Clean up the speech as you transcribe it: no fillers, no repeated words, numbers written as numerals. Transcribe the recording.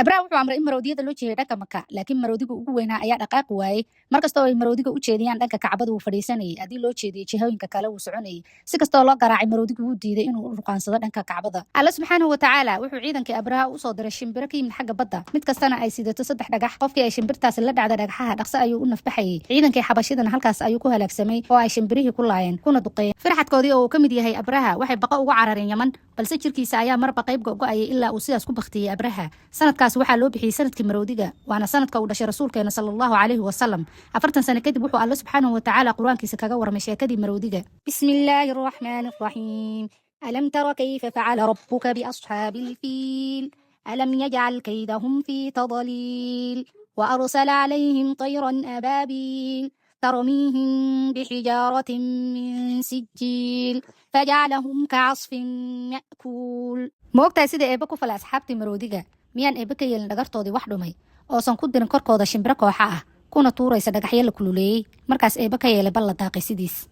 Abraha wuxuu amray in maroodiyada loo jeeyay dhanka Maka, laakiin maroodiga ugu weynaa ayaa dhaqaaqi waayey. Markasta oo ay maroodiga u jeediyaan dhanka Kacbada, wuu fadhiisanayay. Haddii loo jeediyey jihooyinka kale, wuu soconayay. Si kastoo loo garaacay maroodigu, wuu diiday inuu ruqaansado dhanka Kacbada. Alle subxaanahu watacaala wuxuu ciidankii Abraha usoo diray shimbiro ka yimid xagga badda, mid kastana ay sidato saddex dhagax. Qofkii ay shimbirtaasi la dhacda dhagaxaha, dhaqso ayuu u nafbaxayay. Ciidankii Xabashidana halkaas ayuu ku halaagsamay oo ay shimbirihii ku laayeen kuna duqeeyeen. Firxadkoodii oo uu ka mid yahay Abraha waxay baqo uga carareen Yaman, balse jirkiisa ayaa marba qayb go'go'ayay ilaa uu sidaas ku baktiyey Abraha. Sanadkaas waxaa loo bixiyey sanadkii maroodiga, waana sanadka uu dhashay rasuulkeena sala Allahu calayhi wasalam. 40 sano kadib wuxuu Alle subxaanahu watacaala Qur-aankiisa kaga warramay sheekadii maroodiga. بسم الله الرحمن الرحيم. ألم تر كيف فعل ربك بأصحاب الفيل؟ ألم يجعل كيدهم في تضليل؟ وأرسل عليهم طيرا أبابيل ترميهم بحجارة من سجيل فجعلهم كعصف مأكول. Ma ogtahay sida Eebbe ku falay asxaabtii maroodiga? Miyaan Eebbe ka yeelin dhagartoodii wax dhumay, oosan ku dirin korkooda shimbiro kooxa ah kuna tuuraysa dhagaxyo la kululeeyey? Markaas Eebbe ka yeelay bal la daaqay sidiis.